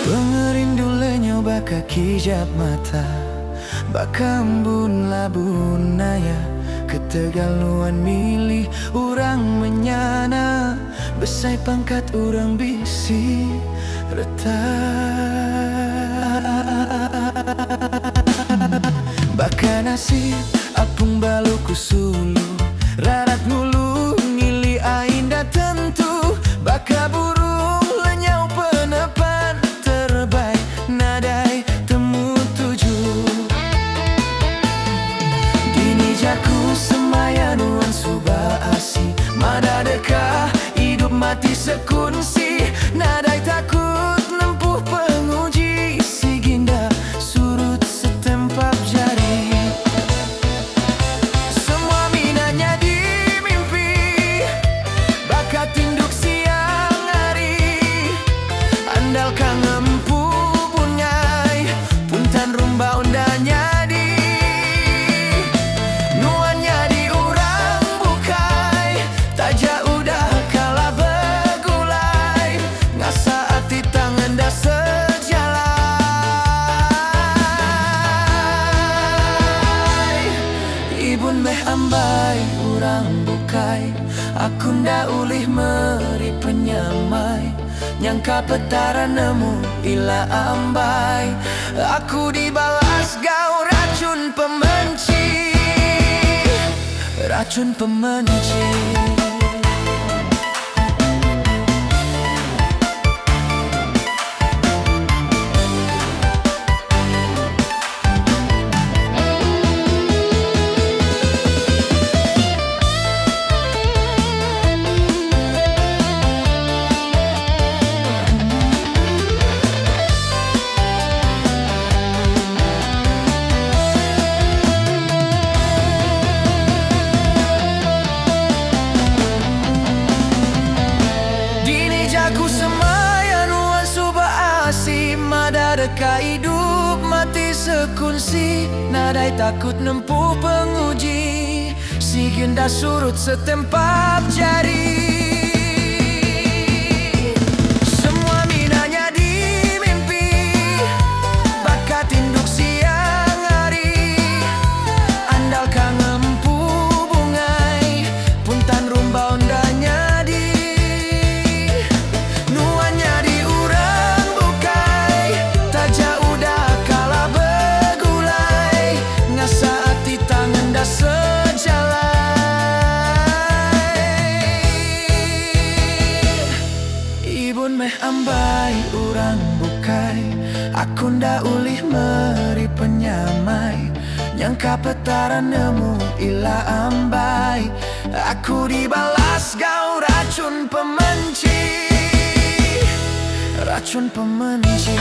Pengerindu lenyau baka kijap mata Baka embun labun naya Ketegal nuan milih orang menyana Besai pangkat orang bisi reta Baka nasib apung balu ku sulu Rarat ngulu ngili ai enda tentu Baka burung lenyau penepan Terebai nadai temu tuju Dini jaku semaya nuan suba asi Madah deka idup mati sekunsi Nadai takut nempuh penguji Sigi enda surut setempap jari Semua mina nyadi mimpi Baka tinduk siang hari Andalka ngempu bungai Puntan rumbau enda nyadi Nuan nyadi orang bukai Taja udah kala begulai Ngasa ati tang enda sejalai Ibun meh ambai orang bukai Aku enda ulih meri penyamai Nyangka Petara nemu ila ambai Aku dibalas gau rachun pemenchi Rachun pemenchi. Dini jaku semaya nuan suba asi Madah deka idup mati sekunsi Nadai takut nempuh penguji Sigi enda surut setempap jari Semua mina nyadi mimpi Baka tinduk siang hari Andalka ngempu bungai Puntan rumbau enda nyadi Nuan nyadi orang bukai Taja udah kala begulai Ngasa ati tang enda sejalai Ibun meh ambai orang bukai Aku enda ulih meri penyamai Nyangka Petara nemu ila ambai Aku dibalas gau rachun pemenchi Rachun pemenchi.